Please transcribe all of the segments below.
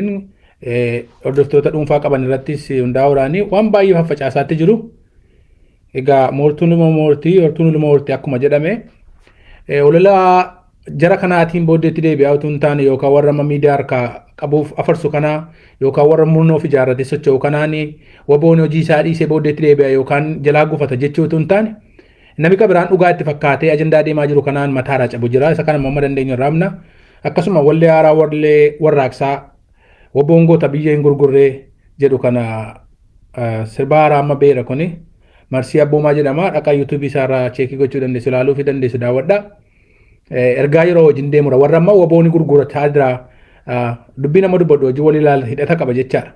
dhufin hordoftoota dhuunfaa qaban irrattis hundaa'uudhaan waan baay'ee faffacaasaatti jiru. Egaa moortuun luma moortii, hortuun luma hortii akkuma jedhame, olola jara kanaatiin booddeetti deebi'aa utuu hin taane, yookaan warra amma miidiyaa harkaa qabuuf afarsu kanaa, yookaan warra murnoof ijaarratee socho'u kanaan WBOn hojii isaa dhiisee booddeetti deebi'a yookaan jalaa gufata jechuu utuu hin taane, namni biraan dhugaa itti fakkaatee ajandaa deemaa jiru kanaan mataarraa cabu jira. Isa kana amma dandeenyu irraa amna. Akkasuma wallee haaraa, wallee warraaqsaa "WBOn goota biyya hin gurgurree" jedhu kana, sirba haaraa amma beera kuni Marsii Abboomaa jedhama. Dhaqaa YouTubeii isaarraa check gochuu dandeessu, ilaaluu fi dandeessu, daawwadha. Ergaa yeroo hojiin deemudha. Warra amma WBOn gurgurataa jira. Dubbii nama dubbadhu hojii walii ilaala hidhata qaba jechaadha.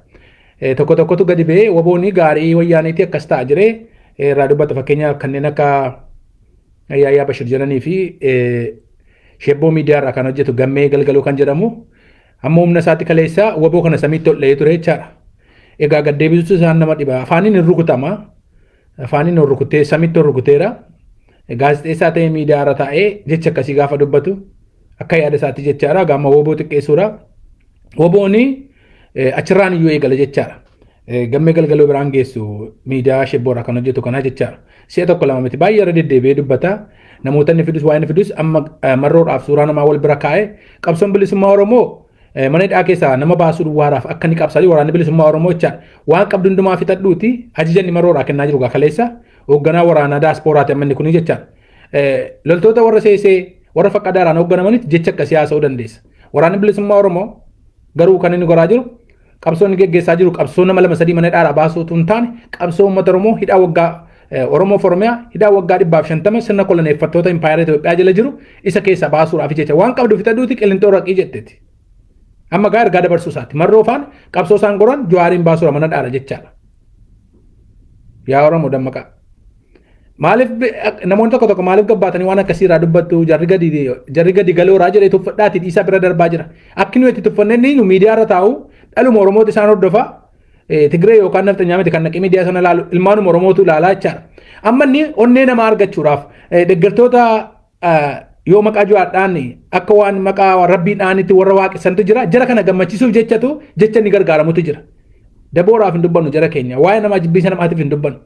Tokko tokkotu gadi ba'ee WBOn gaarii wayyaaniitii akkas ta'a jiree irraa dubbata. Fakkeenyaaf, kanneen akka Yaayyaa Bashir jedhanii fi Shebboo miidiyaa irraa kan hojjetu Gammee Galgaloo kan jedhamu amma humna isaatti kaleessa WBO kana samiitti ol dha'ee ture jechaadha. Egaa gad deebisuutu isaan nama dhiba. Afaaniin hin rukutama. Afaaniin ol rukutee samiitti ol rukuteera. Gaazexeessaa ta'ee miidiyaa irra taa'ee jecha akkasii gaafa dubbatu akka yaada isaatti jechaadha. Gaama WBO xiqqeessuudha. WBOni achirraan iyyuu eegala jechaadha. Gammee Galgaloo biraan geessu miidiyaa Shebboorraa kan hojjetu kanaa jechaadha. Si'a tokko lama miti, baay'ee irra deddeebi'ee dubbata. Namoota inni fidus, waa inni fidus, amma marroodhaaf suuraa namaa wal bira kaa'ee qabsoon bilisummaa Oromoo mana hidhaa keessaa nama baasuu duwwaadhaaf akka inni qabsaa jiru, waraanni bilisummaa Oromoo jechaadha. Waan qabdu hundumaa fixadhuuti ajaja inni marroodhaa kennaa jiru kaleessa hoogganaa waraanaa daaspooraati amma inni kuni jechaadha. Loltoota warra seesee warra faqqadaaraan hoogganamanitti jecha akkasii haasa'uu dandeessa. Waraanni bilisummaa Oromoo garuu kan inni goraa jiru, qabsoo inni geggeessaa jiru, qabsoo nama lama sadii mana hidhaadhaa baasuu utuu hin taane, qabsoo uummata Oromoo hidhaa waggaa Oromoo Oromiyaa hidhaa waggaa 150 sirna koloneeffattoota impaayera Itoophiyaa jala jiru isa keessaa baasuudhaaf jecha waan qabdu fixadhuuti Qilinxoo raqii jetteeti. Amma gaa ergaa dabarsuu isaati. Marroo faan qabsoo isaan goran Jawaariin baasuudha mana dhaadha jechaadha. Yaa Oromoo, dammaqaa. Maaliif namoonni tokko tokko maaliif gabbaatanii waan akkasii irraa dubbattu, jarri gadi galooraa jedhee tuffadhaati dhiisaa bira darbaa jira. Akki nuyi itti tuffannee nu miidiyaa irra taa'u dhaluma Oromooti isaan hordofa. Tigree yookaan nafxanyaa miti kan naqee miidiyaa sana ilaalu, ilmaanuma Oromootu ilaalaa jechaadha. Amma inni onnee namaa argachuudhaaf deeggartoota yoo maqaa Jawaadhaan akka waan maqaa rabbiidhaanitti warra waaqessantu jira. Jara kana gammachiisuuf jechatu jecha inni gargaaramutu jira. Dabooraaf hin dubbannu jara keenya. Waa'ee namaa jibbiisa namaatiif hin dubbannu.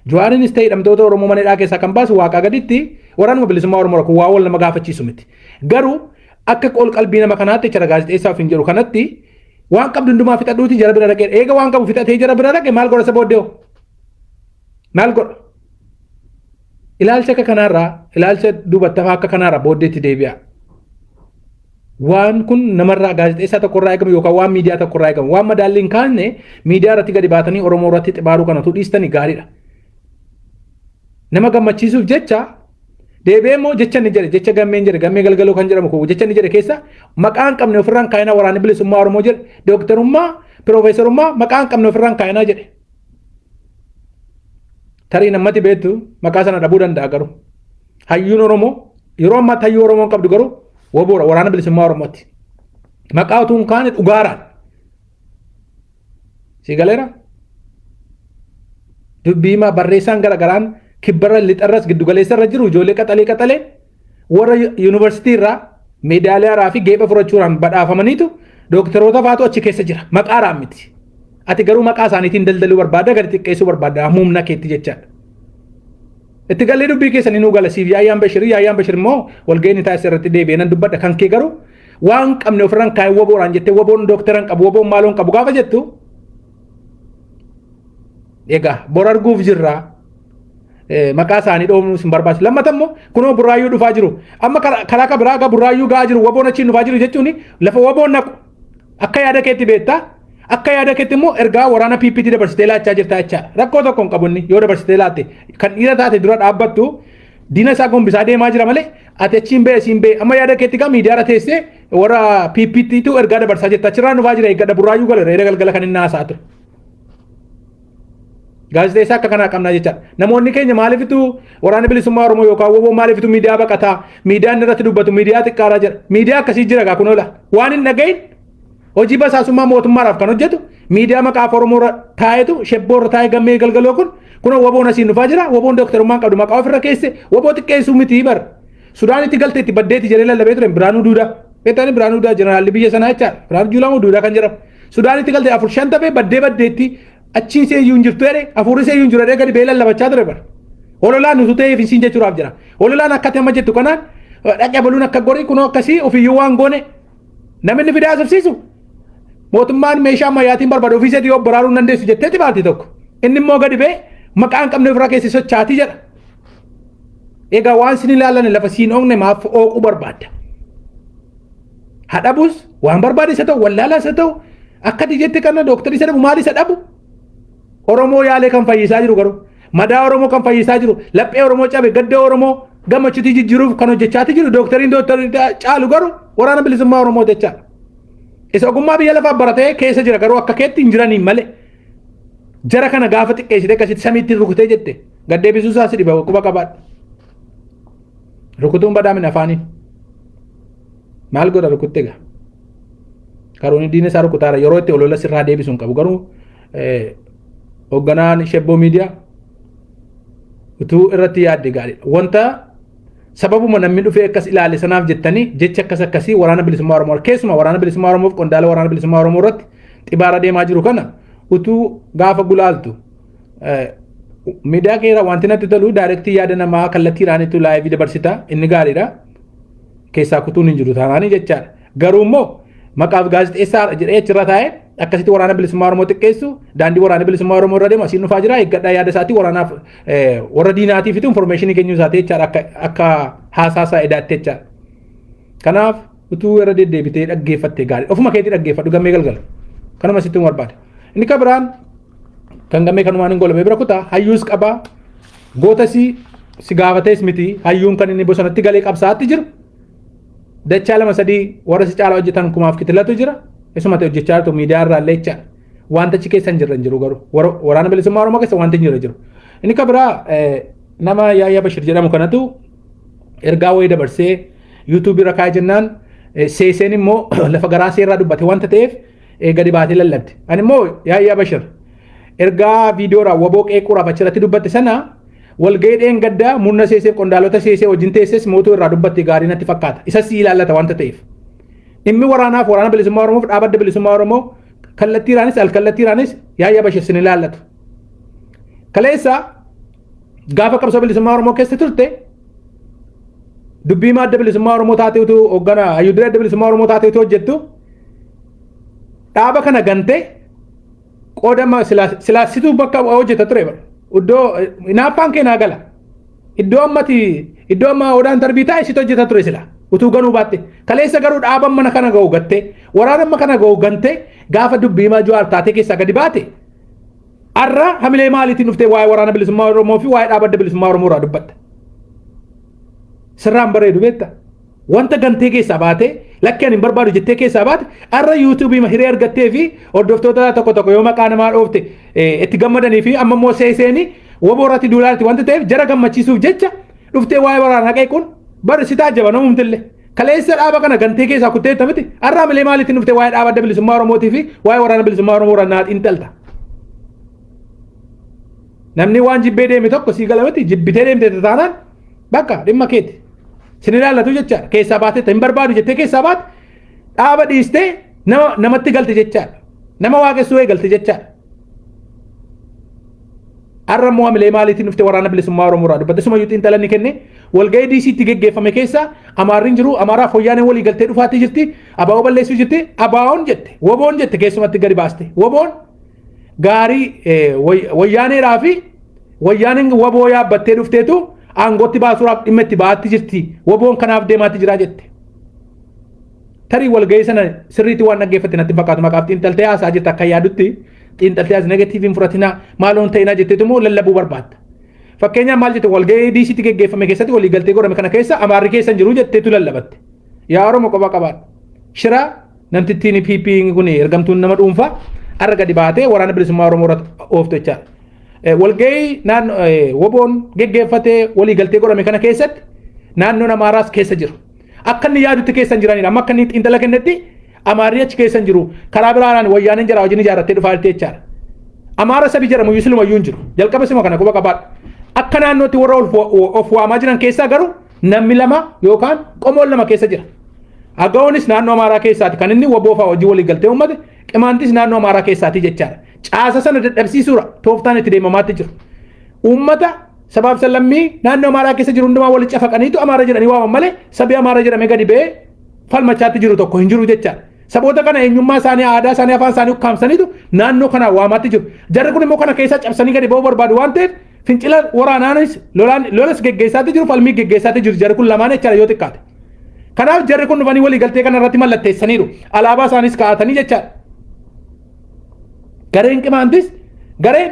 Jawaarinis ta'e hidhamtoota Oromoo mana hidhaa keessaa kan baasu waaqaa gaditti waraanuma bilisummaa Oromoo kun waa wal nama gaafachiisu miti. Garuu akka qol qalbii nama kanaatti jecha gaazexeessaaf hin jedhu kanatti waan qabdu hundumaa fixadhuuti jara bira dhaqee, eega waan qabu fixatee jara bira dhaqe, maal godha isa booddee? Maal godha? Ilaalcha akka kanaarraa, ilaalcha duubattafaa akka kanaarraa booddeetti deebi'a. Waan kun namarraa, gaazexeessaa tokkorraa eegamu yookaan waan miidiyaa tokkorraa eegamu, waan madaalli hin kaasne miidiyaa irratti gadi baatanii Oromoo irratti xibaaruu kanatu dhiistanii gaariidha. Nama gammachiisuuf jecha deebi'ee immoo jecha inni jedhe, jecha Gammeen jedhe, Gammee Galgaloo kan jedhamu kun, jecha inni jedhe keessa maqaa hin qabne ofirraan kaayinaa waraanni bilisummaa Oromoo jedhe, dooktarummaa, piroofeesarummaa maqaa hin qabne ofirraan kaayinaa jedhe. Tarii namatti beektu maqaa sana dhabuu danda'a, garuu hayyuun Oromoo yeroo ammaatti hayyuu Oromoon qabdu garuu WBOdha, waraana bilisummaa Oromooti. Maqaa utuu hin kaane dhugaaraan. Si galeera? Dubbiimaa barreessaan garagaraan kibbarra, lixarras, giddugaleessarra jiru, ijoollee qaxalee qaxalee warra yuunivarsiitii irraa meedaaliyaa fi geepha fudhachuudhaan badhaafamaniitu dooktaroota faatu achi keessa jira. Maqaaraan miti. Ati garuu maqaa isaaniitiin daldaluu barbaadda, gadi xiqqeessuu barbaadda, humna keetti jechaadha. Itti gallee dubbii keessanii nuu gala siif Yaayyaan Bashirii. Yaayyaan Bashir immoo walgahii taasise irratti deebi'ee nan dubbadha. Kan kee garuu waan qabne ofirraan kaa'ee WBOdhaan jettee, WBOn dooktaran qabu, WBOn maaloon qabu gaafa jettu, egaa bor arguuf jirra. Maqaa isaanii dhoofnuus hin barbaachisu. Lammata immoo kunoo Burraayyuu dhufaa jiru. Amma karaa kan biraa egaa Burraayyuu ga'aa jiru, WBOn achiin dhufaa jiru jechuun lafa WBOn naqu akka yaada keetti beektaa. Akka yaada keetti immoo ergaa waraana PPT dabarsitee laachaa jirta jechaadha. Rakkoo tokko hin qabu inni yoo dabarsitee laatte. Kan dhiira taate dura dhaabbattu diina isaa gombisaa deemaa jira malee ati achiin ba'e asiin ba'e, amma yaada keetti gaa miidiyaa irra teessee warra PPTtu ergaa dabarsaa jirta. Achirraan dhufaa jira, eeggadha, Burraayyuu gala reera galgala kan inni haasaa ture. Gaazexeessaa akka kanaa qabnaa jechaadha. Namoonni keenya maaliifitu waraana bilisummaa Oromoo yookaan WBO maaliifitu miidiyaa baqataa, miidiyaan irratti dubbatu miidiyaa xiqqaaraa jira. Miidiyaa akkasii jira gaa kun oola. Waan hin dhagahin hojii basaasummaa mootummaadhaaf kan hojjetu miidiyaa maqaaf Oromoo irra taa'etu Shebboo irra taa'ee Gammee Galgaloo kun kunoo WBOn asiin dhufaa jira. WBOn dooktarummaan qabdu maqaa ofirra keesse WBO xiqqeessuu miti bar. Sudaanitti galte itti baddeetti jedhee lallabee ture Biraanuu Duudaa. Beektani, Biraanuu Duudaa jeneraalli biyya sanaa jechaadha. Biraanuu Juulaa moo Duudaa kan jedhamu. Sudaanitti galte afur shan tafee baddee baddeetti achiin see iyyuu hin jirtu jedhe, hafuurri see iyyuu hin jiru jedhee gadi ba'ee lallabachaa ture bara. Hololaan utuu ta'eef hin siin jechuudhaaf jira. Hololaan akka ati amma jettu kanaan dhaqee baluun akka gorii kunoo akkasii ofiyyuu waan goone namni inni fidee haasofsiisu mootummaan meeshaa ammayyaatiin barbaadu ofii isheetii yoo baraaruu hin dandeessu jetteeti baati tokko. Inni immoo gadi ba'ee maqaa hin qabne ofirraa keessa sochaatii jedha. Egaa waan sin ilaalan lafa siin oogne maaf ooquu barbaadda? Hadhabus waan barbaade isa ta'u, wallaalaa isa ta'u, akka ati jette kana dooktarri isa dhabu, maal isa dhabu? Oromoo yaalee kan fayyisaa jiru garuu madaa Oromoo kan fayyisaa jiru, laphee Oromoo cabe gadda Oromoo gammachuutti jijjiiruuf kan hojjechaati jiru dooktariin dooktarii caalu garuu Waraana Bilisummaa Oromoo jechaadha. Isa ogummaa biyya lafaa baratee keessa jira garuu akka keetti hin jiraniin malee. Jara kana gaafa xiqqeessite akkasitti samiitti rukutee jette gad deebisuu isaa si dhiba, quba qabaadhu. Rukutuun badaamin afaaniin. Maal godha rukutte egaa? Karoonni diina isaa rukutaara yeroo itti olola sirraa deebisu hin qabu, garuu hoogganaan Shebboo Miidiyaa utuu irratti yaadde gaariidha. Wanta sababuma namni dhufee akkas ilaale sanaaf jettanii jecha akkas akkasii Waraana Bilisummaa Oromoo, keessumaa Waraana Bilisummaa Oromoof qondaala Waraana Bilisummaa Oromoo irratti xibaara deemaa jiru kana utuu gaafa gulaaltu, miidiyaa keera wanti natti tolu direct yaada namaa kallattiidhaan live dabarsita, inni gaariidha. Keessaa kutuun hin jiru taanaanii jechaadha. Garuu immoo maqaaf gaazexeessaa jedhee achirra taa'ee akkasitti Waraana Bilisummaa Oromoo xiqqeessu, daandii Waraana Bilisummaa Oromoo irra deemu asiin dhufaa jira eeggadhaa yaada isaatii waraanaaf warra diinaatiif information kennuu isaati jechaadha, akka haasaa isaa edaatte jechaadha. Kanaaf utuu irra deddeebitee dhaggeeffatte gaarii, ofuma keetii dhaggeeffadhu gammee galgala. Kanuma sitti barbaada. Inni kan biraan kan gammee kanumaan hin golame bira kutaa hayyuus qabaa gootasii si gaafatees miti, hayyuun kan inni bosonatti galee qabsaatti jiru dachaa lama sadii warra si caalaa hojjetan kumaaf kitilatu jira. Isumatti hojjechaa jirtu miidiyaa irraa illee jechaadha. Wanta achi keessa hin jirre hin jiru, garuu Waraana Bilisummaa Oromoo keessa wanti hin jirre jiru. Inni kan biraa nama Yaayyaa Bashir jedhamu kanatu ergaa wayii dabarsee yuutuubii irra kaa'ee jennaan, seeseen immoo lafa garaa seerraa dubbate wanta ta'eef gadi baatee lallabde. Ani immoo Yaayyaa Bashir ergaa viidiyoodhaan waboo qeequudhaaf achirratti dubbatte sana, walgahii dheengaddaa murna seeseef qondaalota seesee wajjin teesses mootuu irraa dubbatte gaarii natti fakkaata. Isa si ilaallata wanta ta'eef. Dhimmi waraanaaf Waraana Bilisummaa Oromoof dhaabadda Bilisummaa Oromoo kallattiiraanis alkallattiiraanis Yaayyaa Bashir sin ilaallatu. Kaleessa gaafa qabsoo bilisummaa Oromoo keessa turte dubbii madda bilisummaa Oromoo taatee utuu hoogganaa hayyuu adda bilisummaa Oromoo taatee utuu hojjettu dhaaba kana gantee qooda silaasituu bakka hojjeta ture bara. Iddoo hinaaffaan kee naa gala. Iddoo ammati iddoo amma odaan tarbii taa'e situ hojjeta ture sila. Utuu ganuu baatte. Kaleessa garuu dhaaba mana kana ga'u gattee, waraana amma kana ga'u gantee, gaafa dubbii himaa Jawaar taatee keessaa gadi baate. Har'a hamilee maaliitiin dhuftee waa'ee Waraana Bilisummaa Oromoo fi waa'ee dhaaba adda bilisummaa Oromoo irraa dubbatta? Sirraan bareedu beekta. Wanta gantee keessaa baatee, lakki ani hin barbaadu jettee keessaa baate, har'a yuutuubii hiree argattee fi hordoftoota tokko tokko yoo maqaa namaa dhoofte itti gammadanii fi amma immoo seeseeni waboo irratti duulaatti wanta ta'eef jara gammachiisuuf jecha dhuftee waa'ee waraanaa qeequun bari si taajjaba namumtillee. Kaleessa dhaaba kana gantee keessaa kutteetta miti. Har'a hamilee maaliitiin dhuftee waa'ee dhaaba adda bilisummaa Oromootii fi waa'ee Waraana Bilisummaa Oromoo irraa naa xiinxalta? Namni waan jibbee deeme tokko sii gala miti, jibbitee deemte taanaan bakka dhimma keeti. Sin ilaallatu jechaadha. Keessaa baatee hin barbaadu jettee keessaa baate, dhaaba dhiistee nama namatti galte jechaadha. Nama waaqessuu eegalte jechaadha. Har'a immoo hamilee maaliitiin dhuftee Waraana Bilisummaa Oromoo irraa dubbatte? Sumayyuu xiinxala inni kenne walgahii DCtti geggeeffame keessa Amaarri hin jiru, Amaaraaf wayyaaneen walii galtee dhufaatii jirti, abaa'oo balleessuu jirti, abaa'oon jette, woboon jette, keessumatti gadi baaste. Woboon gaarii wayyaaneedhaa fi wayyaaneen waboo yaabbattee dhufteetu aangootti baasuudhaaf dhimma itti ba'aatti jirti, woboon kanaaf deemaatti jira jette. Tarii walgahii sana sirriitti waan dhaggeeffatte natti fakkaatu, maqaaf xiinxaltee haasaa jirta. Akka yaadutti xiinxaltee as negative hin fudhatinaa, maaloon ta'inaa jetteetu immoo lallabuu barbaadda. Fakkeenyaaf maal jette? Walgahii DCtti geggeeffame keessatti waliigaltee godhame kana keessa Amaarri keessa hin jiru jetteetu lallabatte. Yaa Oromoo, qofa qabaadha. Shira namtittiin PP kun ergamtuun nama dhuunfaa har'a gadi baatee Waraana Bilisummaa Oromoo irratti ooftu jechaadha. Walgahii naannoo woboon geggeeffatee waliigaltee godhame kana keessatti naannoon Amaaraas keessa jiru. Akka inni yaadutti keessa hin jiranidha. Amma akka inni xiinxala kennetti Amaarri achi keessa hin jiru. Karaa biraadhaan wayyaaneen jara wajjin ijaarrattee dhufaa jirti jechaadha. Amaara sabi jedhamu iyyuu silumayyuu hin jiru. Jalqaba sima kana quba qabaadha. Akka naannootti warra of waamaa jiran keessaa garuu namni lama yookaan qomoon lama keessa jira. Aga'oonis naannoo Amaaraa keessaati kan inni waboo fa'aa hojii walii galtee uummate Qimaantis naannoo Amaaraa keessaati jechaadha. Caasa sana dadhabsiisuudha tooftaan itti deemamaatti jiru. Uummata sabaaf sallammii naannoo Amaaraa keessa jiru hundumaa walitti cafaqaniitu Amaara jedhanii waaman malee sabi Amaara jedhamee gadi ba'ee falmachaatti jiru tokko hin jiru jechaadha. Saboota kana eenyummaa isaanii, aadaa isaanii, afaan isaanii ukkaamsaniitu naannoo kana waamaatti jiru. Jarri kun immoo kana keessaa cabsanii gadi ba'uu barbaadu waan ta'eef fincila waraanaanis lolaan lolas geggeessaatti jiru, falmii geggeessaatti jiru jarri kun lamaan jechaadha yoo xiqqaate. Kanaaf jarri kun dhufanii walii galtee kana irratti mallatteessaniiru. Alaabaa isaaniis kaa'atanii jechaadha. Gareen Qimaantis gareen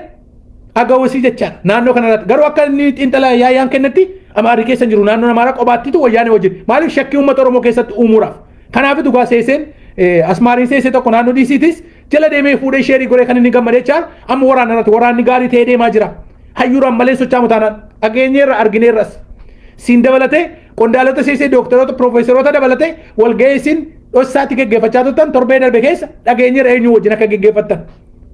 Agawosii jechaadha naannoo kana irratti. Garuu akka inni xiinxala Yaayyaan kennetti Amaarri keessa hin jiru, naannoon Amaaraa qobaattitu Wayyaanee wajjin. Maaliif shakkii uummata Oromoo keessatti uumuudhaaf. Kanaaf dhugaa seeseen asmaariin seesee tokko naannoo DCtis jala deemee fuudhee sheerii godhee kan inni gammade jechaadha. Amma waraana irratti waraanni gaarii ta'ee deemaa jira. Hayyuuraan malee sochaamu taanaan dhageenyeerra argineerras. Siin dabalatee qondaalota seesee dooktaroota piroofeesaroota dabalatee walga'ii isin dhossaatti geggeeffachaa turtan torbee darbe keessa dhageenyeerra eenyu wajjin akka geggeeffattan.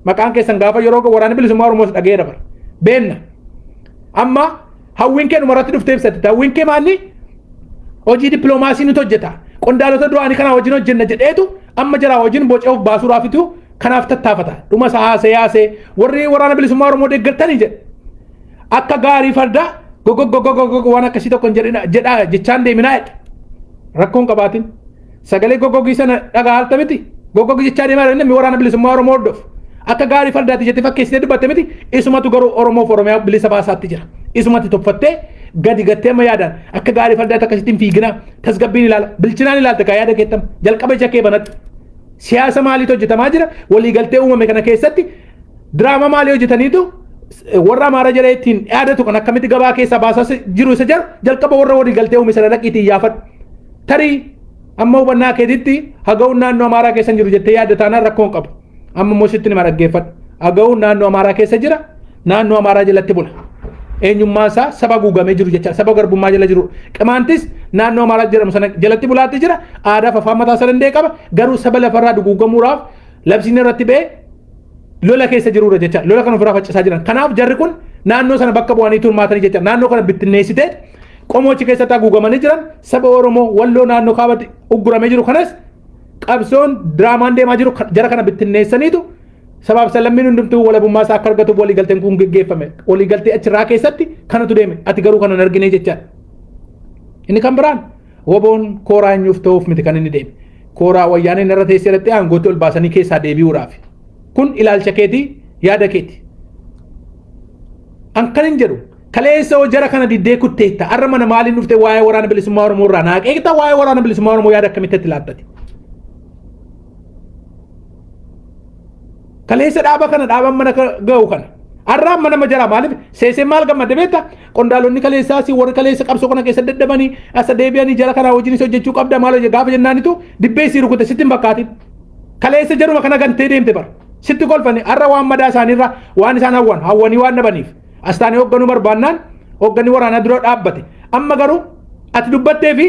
Maqaan keessan gaafa yeroo Waraanni Bilisummaa Oromoos dhageera bara. Beenna. Amma hawwiin kee dhumarratti dhuftee ibsatte. Hawwiin kee maalni? Hojii dippiloomaasii nuti hojjeta. Qondaalota duraanii kanaa wajjin hojjenna jedheetu amma jaraa wajjin bocee of baasuudhaafitu kanaaf tattaafata. Dhuma isaa haasee haasee warri Waraana Bilisummaa Oromoo deeggartanii jedhe. Akka gaarii fardaa gogogogogogo waan akkasii tokko hin jedhina jedhaa jechaan deeminaa jedhe. Rakkoon qabaatin. Sagalee gogogii sana dhagaa harta miti. Gogogii jechaa deemaa jiran namni Waraana Bilisummaa Oromoo hordofu. Akka gaarii fardaati jettee fakkeessitee dubbatte miti. Isumatu garuu Oromoof Oromiyaa bilisa baasaatti jira. Isumatti tuffattee gadi gattee amma yaadaan akka gaarii fardaatti akkasitti hin fiiginaa. Tasgabbiin ilaala. Bilchinaan ilaalta kaa yaada keettam. Jalqaba ija kee banadhu. Siyaasa maaliitu hojjetamaa jira? Waliigaltee uumame kana keessatti diraamaa maalii hojjetaniitu warra Amaara jedhee ittiin yaadatu kan akkamitti gabaa keessaa baasaa jiru isa jedhu jalqaba warra waliigaltee uume sana dhaqiitii yaafadhu. Tarii amma hubannaa keetitti Haga'uun naannoo Amaaraa keessa hin jiru jettee yaadda taanaan rakkoo hin qabu. Amma immoo sitti nima dhaggeeffadhu. Haga'uun naannoo Amaaraa keessa jira, naannoo Amaaraa jalatti bula. Eenyummaan isaa saba guugamee jiru jecha saba garbummaa jala jiru. Qimaantis naannoo Amaaraa jedhamu sana jalatti bulaatti jira. Aadaa fi afaan mataa isaa danda'e qaba. Garuu saba lafarraa duguugamuudhaaf labsiin irratti ba'ee lola keessa jirudha jecha. Lola kan ofirraa faccisaa jiran. Kanaaf jarri kun naannoo sana bakka bu'anii turmaatanii jecha. Naannoo kana bittinneessitee qomoo achi keessatti haguugamanii jiran saba Oromoo Walloo naannoo kaabatti ugguramee jiru kanas qabsoon diraamaan deemaa jiru jara kana bittinneessaniitu sabaaf sablammiin hundumtuu walabummaa isaa akka argatuuf waliigalteen kun geggeeffame. Waliigaltee achirraa keessatti kanatu deeme. Ati garuu kana hin argine jechaadha. Inni kan biraan WBOn kooraa eenyuuf ta'uuf miti kan inni deeme. Kooraa Wayyaaneen irra teessee irratti aangootti ol baasanii keessaa deebi'uudhaaf. Kun ilaalcha keetii, yaada keeti. An kan hin jedhu kaleessa hoo jara kana diddee kutteetta. Har'a mana maaliin dhuftee waa'ee Waraana Bilisummaa Oromoo irraa naa qeeqta? Waa'ee Waraana Bilisummaa Oromoo yaada akkamitti itti laattati? Kaleessa dhaaba kana dhaaban mana ga'u kana. Har'a amma nama jara maaliif seesee maal gammadde beekta? Qondaalonni kaleessaa si warri kaleessa qabsoo kana keessa dadhabanii asa deebi'anii jara kanaa wajjinis hojjechuu qabda maal hojje gaafa jennaanitu dibbee sii rukute sitti hin fakkaatin. Kaleessa jaruma kana gantee deemte bara. Sitti kolfani har'a waan madaa isaaniirra waan isaan hawwan hawwanii waan dhabaniif. As taanee hoogganuu barbaannaan hoogganni waraanaa dura dhaabbate. Amma garuu ati dubbattee fi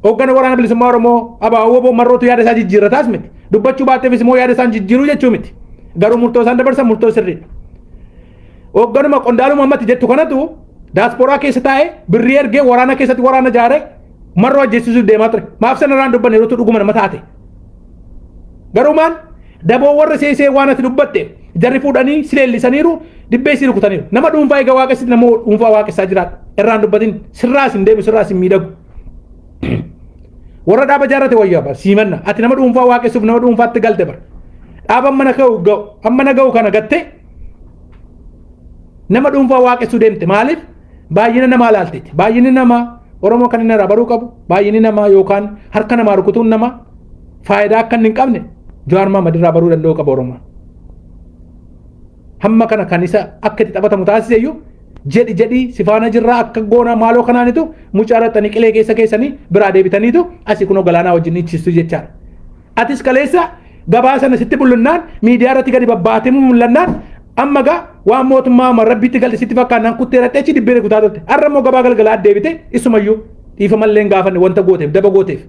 hooggana Waraana Bilisummaa Oromoo ABO WBO Marrootu yaada isaa jijjiirrataas miti. Dubbachuu baatteefis immoo yaada isaan jijjiiruu jechuu miti. Garuu murtoo isaan dabarsan murtoo sirriidha. Hoogganuma qondaaluma ammatti jettu kanatu daaspooraa keessa taa'ee birrii ergee waraana keessatti waraana ijaaree Marroo ajjeesisuuf deemaa ture. Maaf sanarraan dubbanne yeroo dhuguma nama taate? Garuu maal daboo warra seesee waan ati dubbatte jarri fuudhanii si leellisaniiru, dibbee si rukutaniiru. Nama dhuunfaa egaa waaqessitti nama dhuunfaa waaqessaa jiraadha. Irraan dubbatin sirraas hin deebisu, sirraas hin miidhagu. Warra dhaaba jaarrate wayyaa bar siimanna. Ati nama dhuunfaa waaqessuuf nama dhuunfaatti galte bar. Dhaaba amma na ga'u ga'u amma na ga'u kana gattee nama dhuunfaa waaqessuu deemte maaliif? Baay'ina namaa laalteeti. Baay'inni namaa Oromoo kan inni irraa baruu qabu baay'inni namaa yookaan harka namaa rukutuun namaa faayidaa akka inni hin qabne Jawaar Mahaammad irraa baruu danda'uu qaba Oromoon. Hamma kana kan isa akka itti taphatamu taasise iyyuu jedhi jedhii si faana jirraa akka goona maaloo kanaanitu mucaa raxxanii qilee keessa keessanii biraa deebitaniitu asii kunoo galaanaa wajjin ichistu jechaadha. Atis kaleessa gabaa sana sitti bullunnaan miidiyaa irratti gadi babbaatee mul'annaan amma gaa waan mootummaa amma rabbiitti galte sitti fakkaannaan kuttee irratti achi dibbee kutaa turte. Har'a immoo gabaa galgalaa deebite isumayyuu dhiifamallee hin gaafanne wanta gooteef daba gooteef.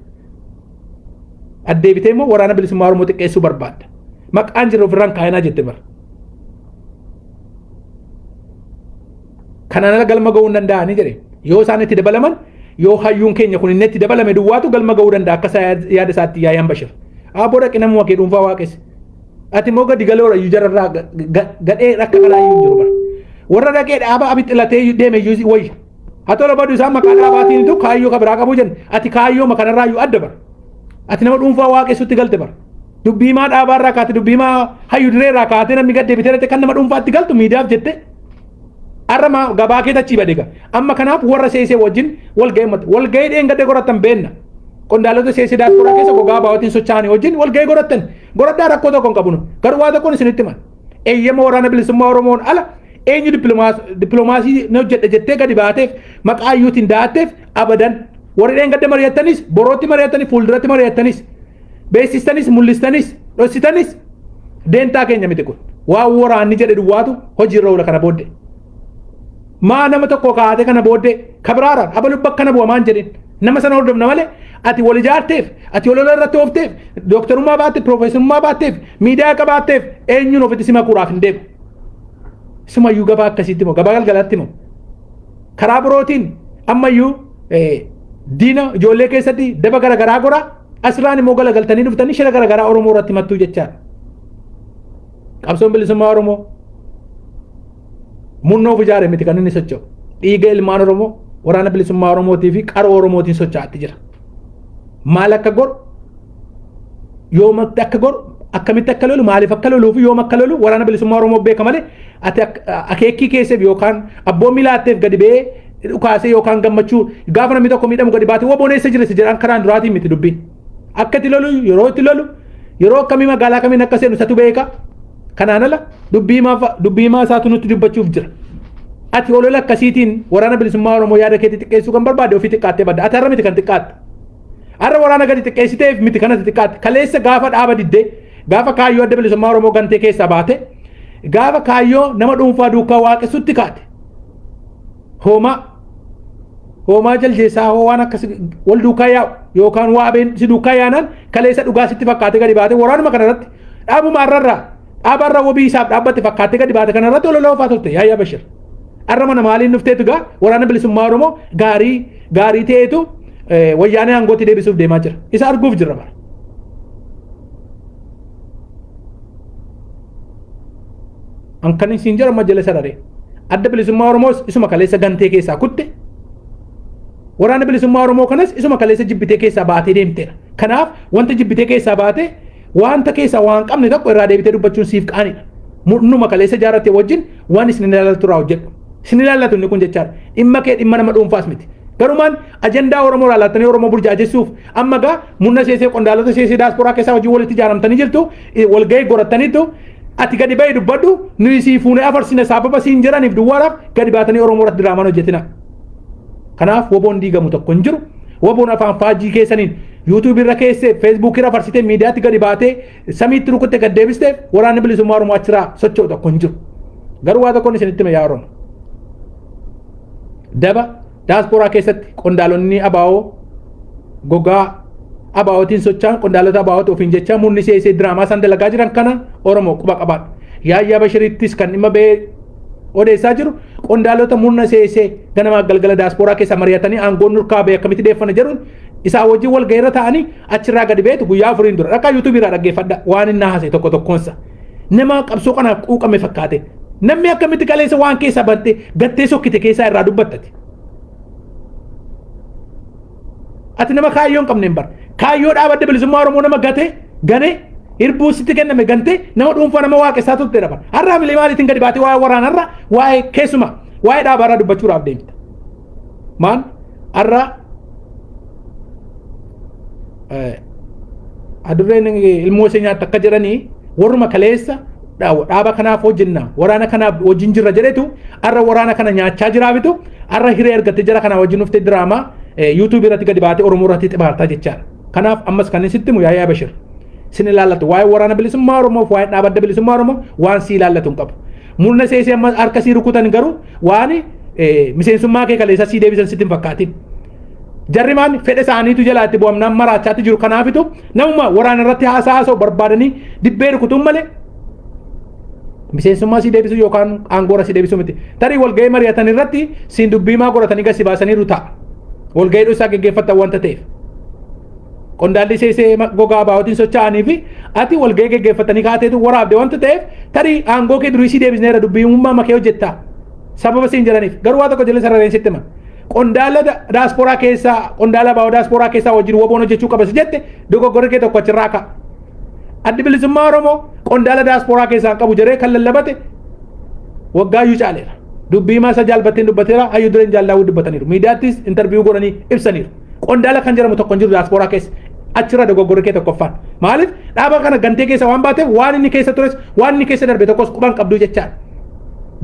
Addeebitee immoo Waraana Bilisummaa Oromoo xiqqeessuu barbaadda. Maqaan jiru ofirraan kaayinaa jette bara. Kanaan ala galma ga'uu hin danda'anii jedhe. Yoo isaan itti dabalaman, yoo hayyuun keenya kun inni itti dabalame duwwaatu galma ga'uu danda'a akka yaada isaatti Yaayaan Bashir. Abboo, dhaqi namuma kee dhuunfaa waaqessi. Ati immoo gadi galoora iyyuu jararraa gadhee akka kanaa iyyuu hin jiru bara. Warra dhaqee dhaaba abixxilatee deeme iyyuu wayya. Haa ta'u badu, isaan maqaa dhaabaatiinitu kaayyoo ka biraa qabu jenna. Ati kaayyoo makanarraa iyyuu adda bara. Ati nama dhuunfaa waaqessutti galte bara. Dubbiimaa dhaabaarraa kaate, dubbiimaa hayyu direerraa kaatee, namni gad deebitee kan nama dhuunfaatti galtu miidiyaaf jette. Har'a maa gabaa kee tachii bade gaa. Amma kanaaf warra seesee wajjin wal ga'ee ummata. Wal ga'ee dheengadde godhatan beenna. Qondaalota seesee daasporaa keessa gogaa baawwatiin socho'anii wajjin wal ga'ee godhatan. Godhadhaa, rakkoo tokko hin qabnu. Garuu waa tokkoon isinitti himan. Eeyyama Waraana Bilisummaa Oromoon ala eenyu dippiloomaasii ni hojjedha jettee gadi baateef, maqaa iyyuutiin da'atteef, abadan warri dheengadde mari'attanis, borootti mari'attanis, fuulduratti mari'attanis, beeksistanis, mul'istanis, dhossitanis deentaa keenya miti kun. Waan waraanni jedhe duwwaatu hojiirra oola kana booddee. Maa nama tokko kaa'ate kana booddee kabiraaraan abalu bakka na bu'a maan jedhin, nama sana hordofna malee, ati wal ijaarteef, ati olola irratti oofteef, dooktarummaa baatteef, piroofeesarummaa baatteef, miidiyaa qabaatteef eenyuun ofitti si makuudhaaf hin deemu. Sumayyuu gabaa akkasiitti moo gabaa galgalaatti moo karaa birootiin ammayyuu diina ijoollee keessatti daba garaagaraa gora, asirraan immoo galagaltanii dhuftanii shira garaagaraa Oromoo irratti mattuu jechaadha. Qabsoon bilisummaa Oromoo murnoof ijaare miti kan inni socho'u. Dhiiga ilmaan Oromoo, Waraana Bilisummaa Oromootii fi qaroo Oromootiin socho'aatti jira. Maal akka godhu, yoomatti akka godhu, akkamitti akka lolu, maaliif akka loluu fi yoom akka lolu Waraana Bilisummaa Oromoo beeka malee, ati akeekkii keesseef yookaan abboommii laatteef gadi ba'ee dhukaasee yookaan gammachuu gaafa namni tokko miidhamu gadi baatee WBOn eessa jira si jedhaan karaan duraatiin miti dubbiin. Akka itti lolu, yeroo itti lolu, yeroo akkamii magaalaa kamiin akka seenu isatu beeka. Kanaan ala dubbii himaa isaatu nutti dubbachuuf jira. Ati olola akkasiitiin Waraana Bilisummaa Oromoo yaada keetti xiqqeessuu kan barbaade ofii xiqqaattee badda. Ati har'a miti kan xiqqaatte. Har'a waraana gadi xiqqeessiteef miti kanatti xiqqaatte. Kaleessa gaafa dhaaba diddee, gaafa kaayyoo Adda Bilisummaa Oromoo gantee keessaa baate, gaafa kaayyoo nama dhuunfaa duukaa waaqessutti kaate. Hoomaa hoomaa jaljeessaa hoo waan akkas wal duukaa yaa'u yookaan waa abeen si duukaa yaanaan, kaleessa dhugaa sitti fakkaatee gadi baate waraanuma kana irratti, dhaabuma har'arraa dhaabarra wabii isaaf dhaabbatte fakkaatee gadi baate kana irratti olola oofaa turte, Yaayyaa Bashir. Har'a mana maaliin dhufteetu gaa Waraana Bilisummaa Oromoo gaarii gaarii ta'eetu wayyaanee aangootti deebisuuf deemaa jira. Isa arguuf jirra bara. An kan isin jedhu amma jala sararee. Adda Bilisummaa Oromoos isuma kaleessa gantee keessaa kutte. Waraana Bilisummaa Oromoo kanas isuma kaleessa jibbitee keessaa baatee deemteera. Kanaaf wanta jibbitee keessaa baate, wanta keessaa waan qabne tokko irraa deebitee dubbachuun siif qaanidha. Murnuma kaleessa ijaarratte wajjin waan isin ilaallatu irraa hojjedhu. Isin ilaallatu inni kun jechaadha. Dhimma kee dhimma nama dhuunfaas miti. Garumaan ajandaa Oromoo irraa laattanii Oromoo burjaajessuuf amma gaa murna seesee, qondaalota seesee daasporaa keessaa hojii walitti ijaaramtanii jirtu, walgahii gorattaniitu, ati gadi bahi dubbadhu, nuyi sii fuunee afarsina sababa siin jedhaniif duwwaadhaaf gadi baatanii Oromoo irratti diraamaan hojjetina. Kanaaf WBOn diigamu tokko hin jiru. WBOn afaan faajjii keessaniin YouTube irra keessee, Facebook irra farsitee, miidiyaatti gadi baatee samiitti rukutte gad deebisteef Waraanni Bilisummaa Oromoo achirraa socho'u tokko hin jiru. Garuu waa tokkoon isinitti hima, yaa Oromoo. Daba daasporaa keessatti qondaalonni ABO gogaa ABOtiin socho'an, qondaalota ABOti ofiin jecha murni seesee diraamaa isaan dalagaa jiran kana Oromoo quba qabaadha. Yaayyaa Bashirittis kan dhimma ba'ee odeessaa jiru qondaalota murna seesee ganamaa galgala daasporaa keessa mari'atanii aangoon nurkaa ba'e akkamitti deeffana jedhuun isaa wajjin wal gaheerra ta'anii achirraa gadi ba'eetu guyyaa 4n dura dhaqaa YouTube irraa dhaggeeffadha waan inni haasa'e tokko tokkoonsa. Nama qabsoo kanaaf quuqame fakkaate. Namni akkamitti kaleessa waan keessaa bante gattee sokkite keessaa irraa dubbattati? Ati nama kaayyoo hin qabne hin bar. Kaayyoo dhaaba Adda Bilisummaa Oromoo nama gate gane, hirbuu sitti kenname gante, nama dhuunfaa nama waaqessaa turte dha. Har'a milee maaliitiin gadi baatee waa'ee waraanarra, waa'ee keessuma waa'ee dhaabaarraa dubbachuudhaaf deemta? Maan har'a adurreen ilmoo ishee nyaatta akka jedhanii, warruma kaleessa dhaaba kanaaf hojjenna, waraana kanaaf wajjin jirra jedhetu har'a waraana kana nyaachaa jiraafitu har'a hiree argatte jara kana wajjin dhuftee diraamaa YouTube irratti gadi baatee Oromoo irratti xibaartaa jechaadha. Kanaaf ammas kan sitti himu, Yaayyaa Bashir, sin ilaallatu waa'ee Waraana Bilisummaa Oromoo fi waa'ee dhaaba Adda Bilisummaa Oromoo waan si ilaallatu hin qabu. Murna seesee amma harka sii rukutan garuu waan miseensummaa kee kaleessa sii deebisan sitti hin fakkaatin. Jarri maan fedha isaaniitu jalaa itti bu'amnaan maraachaatti jiru. Kanaafitu namuma waraana irratti haasaa haasa'u barbaadanii dibbee rukutuun malee miseensummaa sii deebisuu yookaan aangoora sii deebisuu miti. Tarii walgahii mari'atan irratti siin dubbii maa godhatanii gasi baasaniiru ta'a. Walgahii isaa geggeeffatan wanta ta'eef. Qondaalli seesee gogaa baa'ootiin socho'anii fi ati walgahii geggeeffatanii kaateetu waraabde wanta ta'eef, tarii aangoo kee durii sii deebisneera, dubbiimummaa makee hojjettaa. Sababa siin jedhaniif garuu waa tokko jala sarareen sitti hima. Qondaala daasporaa keessaa, qondaala baa'oo daasporaa keessaa wajjin WBOn hojjechuu qaba si jette, dogoggorri kee tokko achirraa ka'a. Addi Bilisummaa Oromoo qondaala daasporaa keessaa qabu jedhee kan lallabate waggaayyuu caaleera. Dubbii himaa isa jaalbatteen dubbateera, hayyuu dureen jaallaawuu dubbataniiru. Miidiyaattis interview godhanii ibsaniiru. Qondaala kan jedhamu tokko hin jiru daasporaa keessa. Achirra dogoggorri kee tokkoffaan. Maaliif dhaaba kana gantee keessa waan baateef, waan inni keessa tures, waan inni keessa darbe tokkos quban qabdu jechaadha.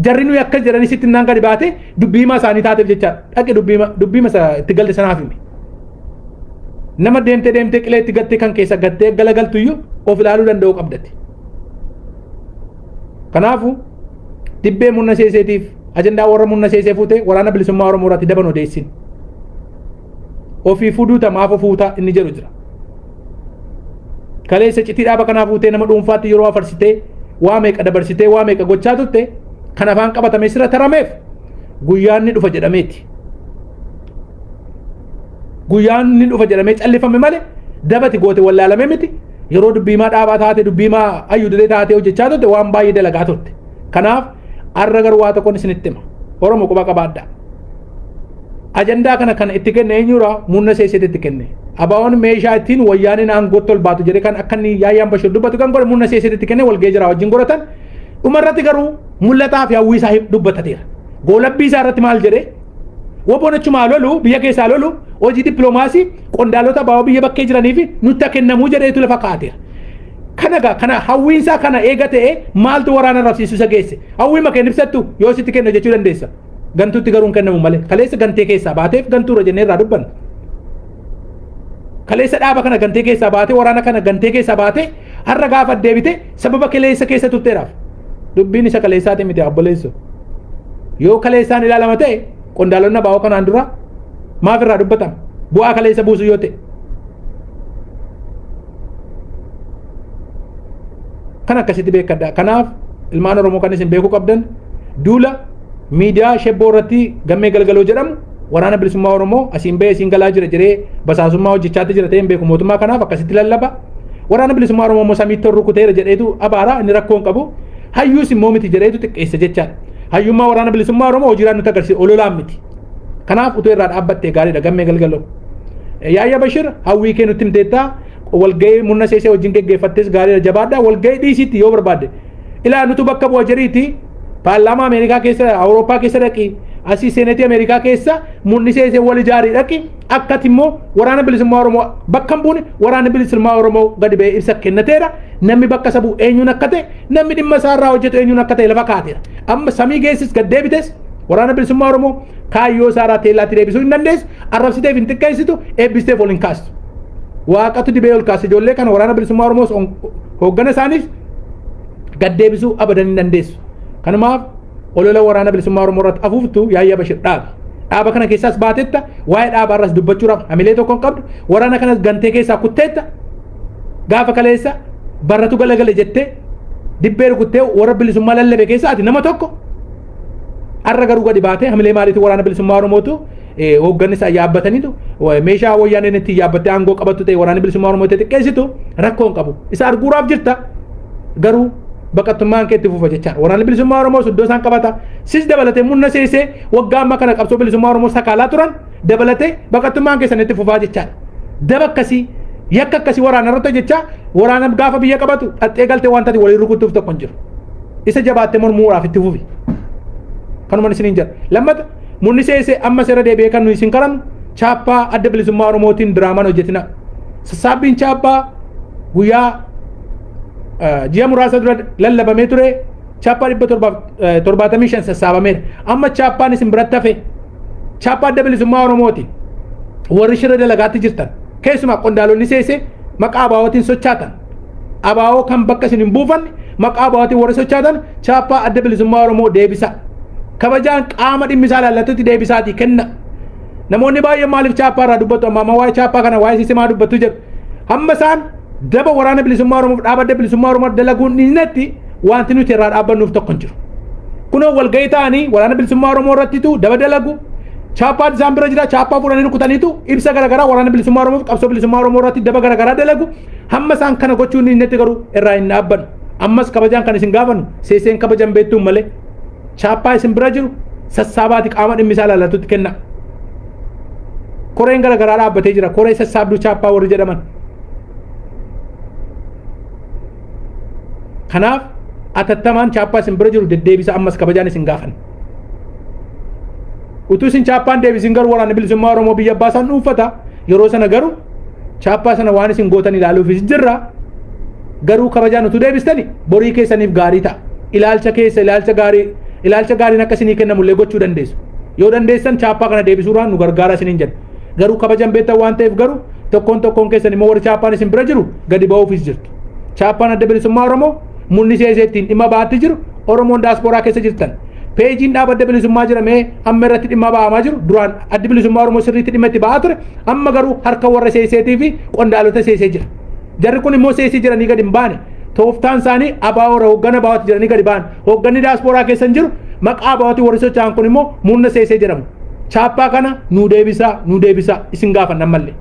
Jarri nuyi akkas jedhanii sitti naan gadi baate dubbii himaa isaanii taateef jechaadha. Dhaqi dubbii himaa itti galte sanaaf himi. Nama deemtee deemtee qilee itti gattee kan keessa gattee galagaltu iyyuu of ilaaluu danda'uu qabdati. Kanaafuu dibbee murna seeseetiif ajandaa warra murna seesee fuutee Waraana Bilisummaa Oromoo irratti daban odeessin. Ofii fuduuta maaf ofuuta inni jedhu jira. Kaleessa citii dhaaba kanaa fuutee nama dhuunfaatti yeroo afarsitee, waa meeqa dabarsitee, waa meeqa gochaa turte, kan afaan qabatame sirra tarameef guyyaan ni dhufa jedhameeti. Guyyaan ni dhufa jedhamee callifame malee dabati goote wallaalame miti. Yeroo dubbiimaa dhaabaa taate, dubbiimaa hayyuu diree taatee hojjechaa turte, waan baay'ee dalagaa turte. Kanaaf har'a garuu waa tokkoon isinitti hima. Oromoo, quba qabaadhaa. Ajandaa kana kan itti kenne eenyudha? Murna seeseeti itti kenne. ABOn meeshaa ittiin wayyaaneen aangootti ol baatu jedhee kan akka inni Yaayyaan Bashir dubbatu kan godhe murna seeseeti itti kenne, walgahii jira wajjin godhatan. Dhumarratti garuu mul'ataa fi hawwii isaa dubbatateera. Goolabbii isaa irratti maal jedhee? WBOn achumaa lolu, biyya keessaa lolu, hojii dippiloomaasii qondaalota ABO biyya bakkee jiranii fi nutti kennamuu jedheetu lafa kaa'ateera. Kana gaa kana hawwiinsaa kana eega ta'e, maaltu waraana rabsiisuu isa geesse? Hawwii makeen ibsattu yoo sitti kenna jechuu dandeessa. Gantuutti garuu hin kennamu malee. Kaleessa gantee keessaa baateef gantuura jennee irraa dubbanna. Kaleessa dhaaba kana gantee keessaa baatee, waraana kana gantee keessaa baatee, har'a gaafa deebite sababa kaleessa keessa turteeraaf. Dubbiin isa kaleessaati miti, obboleessu. Yoo kaleessaan ilaalama ta'e, qondaalonni ABO kanaan dura maaf irraa dubbatama? Bu'aa kaleessa buusu yoo ta'e. Kan akkasitti beekadha. Kanaaf ilmaan Oromoo, kan isin beekuu qabdan, duula miidiyaa shebboo irratti Gammee Galgaloo jedhamu Waraana Bilisummaa Oromoo asiin bahee asiin galaa jira jedhee basaasummaa hojjechaatti jira ta'ee hin beeku, mootummaa kanaaf akkasitti lallaba. Waraana Bilisummaa Oromoo immoo samiitti ol rukuteera jedheetu abaara, inni rakkoo hin qabu. Hayyuus immoo miti jedheetu xiqqeessa jechaadha. Hayyummaa Waraana Bilisummaa Oromoo hojiiraan nutti agarsiisa, ololaan miti. Kanaaf utuu irraa dhaabbattee gaariidha, Gammee Galgaloo. Yaayya Bashir, hawwii kee nutti himteettaa, walgahii murna seesee wajjin geggeeffattes gaariidha, jabaadhaa. Walgahii dhiisiitti yoo barbaadde, ilaa nutu bakka bu'a jedhiiti paarlaamaa Ameerikaa keessa, Awurooppaa keessa dhaqi, asii seenetii Ameerikaa keessa murni seesee wal ijaarii dhaqi. Akkati immoo Waraana Bilisummaa Oromoo bakka hin buune, Waraana Bilisummaa Oromoo gadi ba'ee ibsa kennateera. Namni bakka isa bu'u eenyuun akka ta'e, namni dhimma isaa irraa hojjetu eenyuun akka ta'e lafa kaateera. Amma samii geessis gad deebites, Waraana Bilisummaa Oromoo kaayyoo isaa irraa teellaatti deebisuu hin dandeessu. Arrabsiteef hin xiqqeessitu, eebbisteef ol hin kaastu. Waaqatu dibee ol kaase ijoollee kana. Waraana Bilisummaa Oromoos hooggana isaaniif gad deebisuu abadan hin dandeessu. Kanumaaf olola Waraana Bilisummaa Oromoo irratti afuuftu, Yaayyaa Bashir, dhaabi. Dhaaba kana keessaas baatetta, waa'ee dhaabaa irraas dubbachuudhaaf hamilee tokko hin qabdu, waraana kanas gantee keessaa kutteetta. Gaafa kaleessa barratu galagale jettee dibbee rukuttee warra bilisummaa lallabe keessaa ati nama tokko. Har'a garuu gadi baatee hamilee maaliitu Waraana Bilisummaa Oromootu hoogganni isaa yaabbataniitu meeshaa wayyaaneen ittiin yaabbattee aangoo qabattu ta'e Waraana Bilisummaa Oromoo itti xiqqeessitu rakkoo hin qabu. Isa arguuraaf jirta, garuu baqattummaan kee itti fufa jechaadha. Waraanni Bilisummaa Oromoo iddoo isaan qabata. Sis dabalatee murna seesee waggaa amma kana qabsoo bilisummaa Oromoo sakaalaa turan dabalatee baqattummaan keessan itti fufaa jechaadha. Daba akkasii, yakka akkasii waraana irratti hojjechaa, waraana gaafa biyya qabatu dhaxxee galtee waan taate waliin rukuttuuf tokko hin jiru. Isa jabaattee mormuudhaaf itti fufi. Kanuman isiniin jedha. Lammata murni seesee amma seera deebi'ee kan nuyi isin karannu, chaappaa Adda Bilisummaa Oromootiin diraamaan hojjetina. Sassaabbiin chaappaa guyyaa ji'a muraasa dura lallabamee ture chaappaa 775 sassaabameera. Amma chaappaan isin biratti hafe chaappaa Adda Bilisummaa Oromooti. Warri shira dalagaatti jirtan, keessumaa qondaalonni seesee maqaa ABOtiin sochaatan, ABO kan bakka isin hin buufanne maqaa ABOtiin warri sochaatan, chaappaa Adda Bilisummaa Oromoo deebisa. Kabajaan qaama dhimmi isaa ilaallatutti deebisaatii kenna. Namoonni baay'een maaliif chaappaa irraa dubbatu, amma amma waa'ee chaappaa kana, waa'ee sistemaa dubbatu jedhu. Hamma isaan daba Waraana Bilisummaa Oromoof dhaaba Adda Bilisummaa Oromoo dalaguun dhiisnetti wanti nuti irraa dhaabbannuuf tokko hin jiru. Kunoo walgahii ta'anii Waraana Bilisummaa Oromoo irrattitu daba dalagu. Chaappaan isaan bira jira. Chaappaa fuudhanii rukutaniitu ibsa garaagaraa waraana bilisummaa Oromoo fi qabsoo bilisummaa Oromoo irratti daba garaagaraa dalagu. Hamma isaan kana gochuun inni itti garuu irraa hin dhaabbannu. Ammas kabajaan kan isin gaafannu seeseen kabajan beektuun malee chaappaa isin bira jiru sassaabaati qaama dhimmi isaa ilaallatutti kenna. Koreen garaagaraa dhaabbatee jira. Koree sassaabduu chaappaa warri jedhaman. Kanaaf atattamaan chaappaa isin bira jiru deddeebisa, ammas kabajaan isin gaafanna. Utuu isin chaappaan deebisin garuu waraanni bilisummaa Oromoo biyya abbaa isaan dhuunfata. Yeroo sana garuu chaappaa sana waan isin gootan ilaaluufis jirra. Garuu kabajaan utuu deebistani borii keessaniif gaarii ta'a. Ilaalcha keessa ilaalcha gaarii, ilaalcha gaariin akka isinii kennamullee gochuu dandeessu. Yoo dandeessan chaappaa kana deebisuudhaan nu gargaara isiniin jenna. Garuu kabajan beektan waan ta'eef garuu tokkoon tokkoon keessan immoo warri chaappaan isin bira jiru gadi ba'uufis jirtu. Chaappaan adda bilisummaa Oromoo murni seesee ittiin dhimma ba'aatti jiru, Oromoon daaspooraa keessa jirtan. Peejiin dhaaba adda bilisummaa jedhamee amma irratti dhimma ba'amaa jiru, duraan addi bilisummaa Oromoo sirriitti dhimma itti ba'aa ture, amma garuu harka warra seeseetii fi qondaalota seesee jira. Jarri kun immoo seesii jedhanii gadi hin baane. Tooftaan isaanii abaa'oora hooggana abaa'ooti jedhanii gadi ba'an. Hoogganni daaspooraa keessa hin jiru, maqaa abaa'ooti warri socho'an kun immoo murna seesee jedhamu. Chaappaa kana nuu deebisaa, nuu deebisaa isin gaafanna ammallee.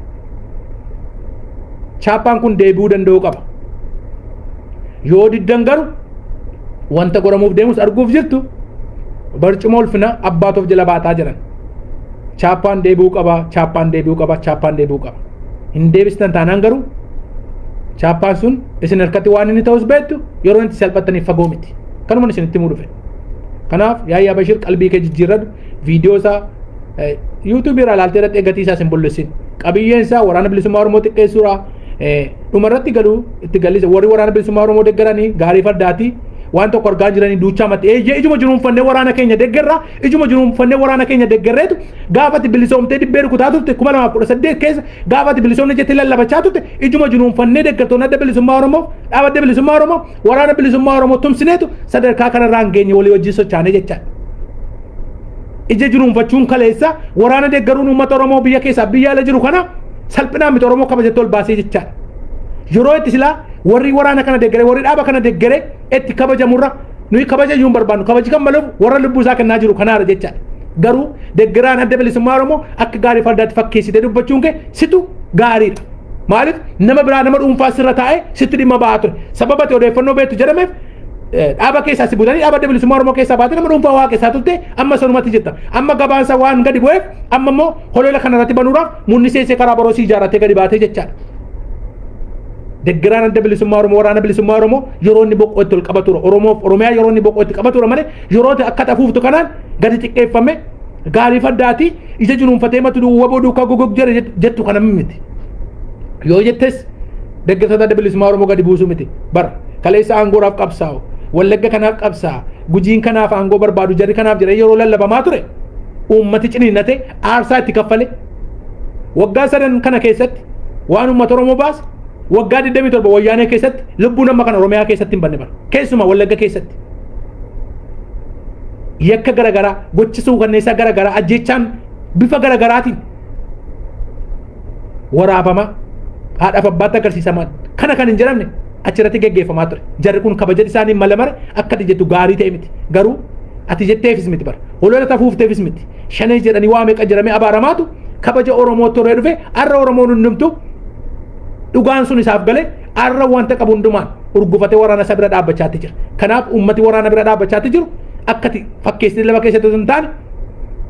Chaappaan kun deebi'uu danda'uu qaba. Yoo diddan garuu wanta godhamuuf deemus arguuf jirtu, barcuma ulfina abbaatuuf jala baataa jiran. Chaappaan deebi'uu qaba, chaappaan deebi'uu qaba, chaappaan deebi'uu qaba. Hin deebistan taanaan garuu chaappaan sun isin harkatti waan inni ta'us beektu, yeroo inni salphattaniif fagoo miti. Kanuma isinitti himuu dhufe. Kanaaf Yaayyaa Bashir, qalbii kee jijjiirradhu. Viidiyoo isaa yuutuubii irraa ilaaltee dhaqxee gatii isaa hin bulleessin. Qabiyyeen isaa waraana bilisummaa Oromoo xiqqeessuudha. Dhumarratti galuu itti gallisa warri waraana bilisummaa Oromoo deeggaranii gaarii fardaati. Waan tokko argaa jiranii duuchaa matti. Eeyyee, ijuma jiruunfannee waraana keenya deeggarra, ijuma jiruunfannee waraana keenya deeggarreetu gaafati bilisoomtee dibbee rukutaa turte 2018 keessa, gaafati bilisoomne jettee lallabachaa turte, ijuma jiruunfannee deeggartoonni adda bilisummaa Oromoo, dhaaba adda bilisummaa Oromoo, waraana bilisummaa Oromoo tumsineetu sadarkaa kanarraan geenye walii wajjin sochaanee jechaadha. Ija jiruunfachuun kaleessa waraana deeggaruun uummata Oromoo biyya keessaa biyya ala jiru kana salphinaan miti, Oromoo kabajatti ol baasee jechaadha. Yeroo itti silaa warri waraana kana deeggaree, warri dhaaba kana deeggaree itti kabajamurra, nuyi kabaja iyyuu hin barbaannu, kabaji kan maluuf warra lubbuu isaa kennaa jiru kanaadha jechaadha. Garuu deeggaraan adda bilisummaa Oromoo akka gaarii fardaatti fakkeessitee dubbachuun kee situ gaariidha. Maaliif nama biraa, nama dhuunfaa sirra taa'ee sitti dhimma ba'aa ture. Sababa ati odeeffannoo beektu jedhameef dhaaba keessaa si butanii, dhaaba adda bilisummaa Oromoo keessaa baatee nama dhuunfaa waaqessaa turte, amma sanumatti jirta. Amma gabaansa waan gadi bu'eef amma immoo holola kanarratti banuudhaaf murni seesee karaa boroo si ijaarratee gadi baatee jechaadha. Deeggaraan adda bilisummaa Oromoo waraana bilisummaa Oromoo yeroo inni boqqoo itti ol qabatura. Oromoof Oromiyaa yeroo inni boqqoo itti qabatura malee yeroo akka xafuuftu kanaan gadi xiqqeeffame gaarii fardaati ija junuunfatee matu waboo duukaa gogog jedhe jettu kana miti. Yoo jettes deeggartoota adda bilisummaa Oromoo gadi buusuu miti. Bar kaleessa aangoodhaaf qabsaa'u, Wallagga kanaaf qabsaa'a, Gujiin kanaaf aangoo barbaadu, jarri kanaaf jedhee yeroo lallabamaa ture uummati ciniinnate aarsaa itti kaffale. Waggaa sadan kana keessatti waan uummata Oromoo baase waggaa 27 wayyaanee keessatti lubbuun amma kana Oromiyaa keessatti hin banne bara. Keessumaa Wallagga keessatti. Yakka garaagaraa, gocha suukanneessaa garaagaraa, ajjeechaan bifa garaagaraatiin waraabama haadhaaf abbaatti agarsiisaman kana kan hin jedhamne achirratti geggeeffamaa ture. Jarri kun kabaja isaanii mala mare akka ati jettu gaarii ta'e miti. Garuu ati jetteefis miti bara. Holola tafuufteefis miti. Shanee jedhanii waa meeqa jedhamee abaaramaatu kabaja Oromoo toree dhufe. Har'a Oromoon hundumtu dhugaan sun isaaf galee har'a wanta qabu hundumaan urgufatee waraana isaa bira dhaabbachaatti jira. Kanaaf uummati waraana bira dhaabbachaatti jiru akkati fakkeessitee lafa keessatti osoo hin taane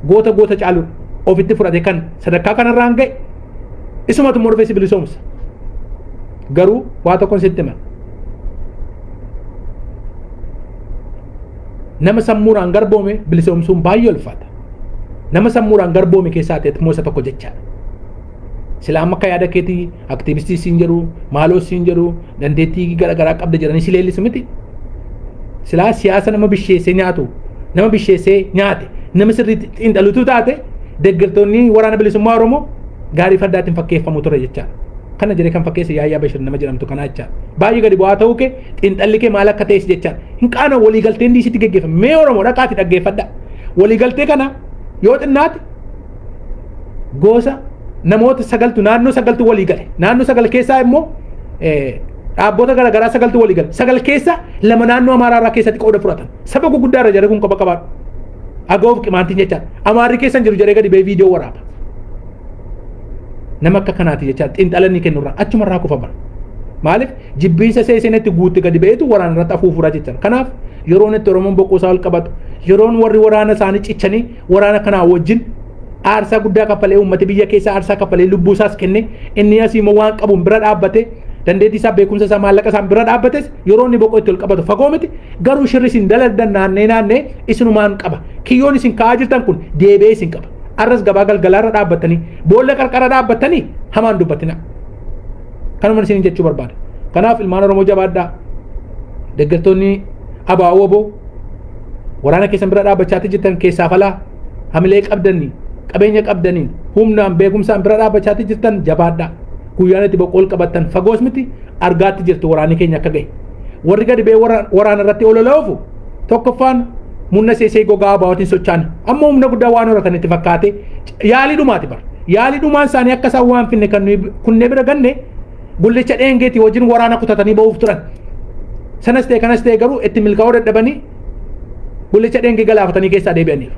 goota goota caalu ofitti fudhate kan sadarkaa kanarraan ga'e isumatu immoo dhufee si bilisoomsa. Garuu waa tokkoon sitti hima. Nama sammuudhaan garboome bilisoomsuun baay'ee ulfaata. Nama sammuudhaan garboome keessaa ta'e immoo isa tokko jechaadha. Sila amma akka yaada keetii aktiivistii siin jedhu, maaloo siin jedhu, dandeettii garaagaraa qabda jedhanii si leellisu miti. Silaa siyaasa nama bisheessee nyaatu, nama bisheessee nyaate, nama sirriitti xiinxalutu taate deeggartoonni waraana bilisummaa Oromoo gaarii fardaatiin fakkeeffamu ture jechaadha. Kana jedhee kan fakkeesse Yaayyaa Bashir nama jedhamtu kanaa jechaadha. Baay'ee gadi bu'aa ta'uu kee, xiinxalli kee maal akka ta'es jechaadha. Hin qaana waliigalteen diisitti geggeeffame. Mee Oromoo dhaqaati dhaggeeffadha. Waliigaltee kana yoo xinnaate gosa namoota sagaltu, naannoo sagaltu walii gale. Naannoo sagal keessaa immoo dhaabbota garaagaraa sagaltu walii gale. Sagal keessa lama naannoo Amaaraa irraa keessatti qooda fudhatan. Saba guguddaa irra jarri kun qaba qabaadhu. Agawoof Qimaantiin jechaadha. Amaarri keessan jiru jedhee gadi ba'ee viidiyoo waraaba. Nama akka kanaati jechaadha. Xiinxala inni kennurraa achumarraa kufa bara. Maaliif jibbiinsa seeseenetti guutte gadi ba'eetu waraana irratti afuufuraa jechaadha. Kanaaf yeroon itti Oromoon boqoo isaa ol qabatu, yeroon warri waraana isaanii cichanii waraana kanaa wajjin aarsaa guddaa kaffalee, uummati biyya keessaa aarsaa kaffalee, lubbuu isaas kenne, inni asii immoo waan qabuun bira dhaabbate, dandeettii isaa, beekumsa isaa, maallaqa isaan bira dhaabbates, yeroo inni boqoo itti ol qabatu fagoo miti. Garuu shirri isin dalagdan naannee naannee isinumaan qaba. Kiyyoon isin kaa'aa jirtan kun deebi'ee isin qaba. Arras gabaa galgalaarra dhaabbattanii, boolla qarqara dhaabbattanii hamaan dubbatina. Kanuma isin jechuu barbaada. Kanaaf ilmaan Oromoo, jabaadhaa. Deeggartoonni ABO WBO waraana keessan bira dhaabbachaatti jirtan, keessaa falaa hamilee qabdanii, qabeenya qabdaniin, humnaan, beekumsaan bira dhaabbachaatti jirtan, jabaadhaa. Guyyaan itti boqool qabattan fagoos miti. Argaatti jirtu waraanni keenya akka gahe. Warri gadi ba'ee waraana irratti olola oofu tokkoffaan humna seesee gogaa ABOtiin socho'an amma humna guddaa waan horatan itti fakkaate yaalii dhumaati bara. Yaalii dhumaan isaanii akka isaan waan finne kan nuyi kunnee bira ganne gullicha dheengeetii wajjin waraana kutatanii ba'uuf turan. Sanas ta'e kanas ta'e garuu itti milkaa'uu dadhabanii gullicha dheengee galaafatanii keessaa deebi'aniiru.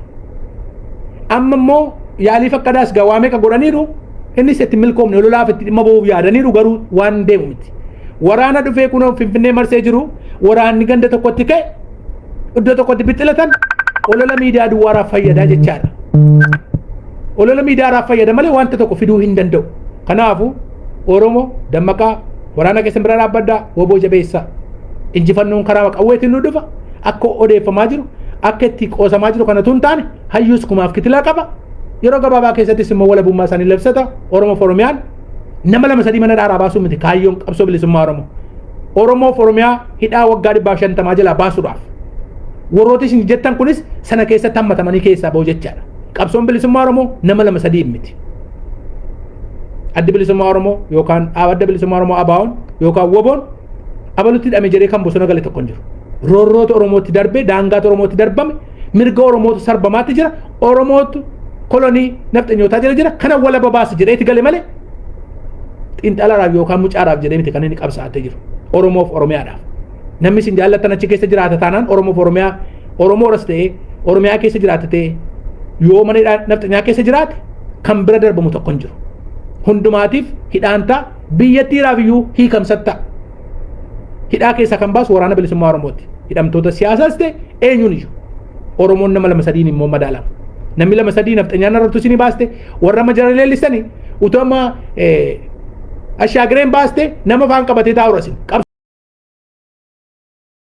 Amma immoo yaalii fakkadaas gawaa meeqa godhaniiru, innis itti milkoomne. Lolaaf itti dhimma ba'uuf yaadaniiru, garuu waan deemu miti. Waraana dhufee kunoo Finfinnee marsee jiru, waraanni ganda tokkotti ka'e iddoo tokkotti bixxilatan olola miidiyaa duwwaaraaf fayyadaa jechaadha. Olola miidiyaadhaaf fayyada malee wanta tokko fiduu hin danda'u. Kanaafuu Oromoo dammaqaa, waraana keessan bira dhaabbadhaa, WBO jabeessaa. Injifannoon karaa qawweetiin nu dhufa. Akka odeeffamaa jiru, akka itti qoosamaa jiru kanatu hin taane, hayyuus kumaaf kitilaa qaba. Yeroo gabaabaa keessattis immoo walabummaa isaanii labsata. Oromoof Oromiyaan nama lama sadii mana dhaaraa baasuu miti kaayyoon qabsoo bilisummaa Oromoo. Oromoof Oromiyaa hidhaa waggaa 150 jalaa baasuudhaaf. Warrooti isin jettan kunis sana keessatti hammatamanii keessaa bahu jechaadha. Qabsoon bilisummaa Oromoo nama lama sadii miti. Addi bilisummaa Oromoo yookaan Adda Bilisummaa Oromoo, ABO'n yookaan WBO'n abalutti hidhame jedhee kan bosona gale tokko hin jiru. Roorroota Oromootti darbee, daangaata Oromootti darbame, mirga Oromootu sarbamaatti jira. Oromootu kolonii nafxanyootaa jala jira. Kana walaba baasa jedhee itti gale malee xiinxalaadhaaf yookaan mucaadhaaf jedhee miti kan inni qabsaa'atee jiru. Oromoof Oromiyaadhaaf. Namni isin jaallattan achi keessa jiraata taanaan, Oromoof Oromiyaa, Oromooras ta'ee Oromiyaa keessa jiraata ta'ee, yoo mana nafxanyaa keessa jiraate kan bira darbamu tokko hin jiru. Hundumaatiif hidhaan ta'a, biyyattiidhaaf iyyuu hiikamsa ta'a. Hidhaa keessaa kan baasu Waraana Bilisummaa Oromooti. Hidhamtoota siyaasaas ta'e eenyuun iyyuu. Oromoon nama lama sadiin immoo madaalama. Namni lama sadii nafxanyaan irratti isinii baaste, warra amma jara leellistanii utuu amma ashaagireen baaste nama afaan qabatee taa'u rasin.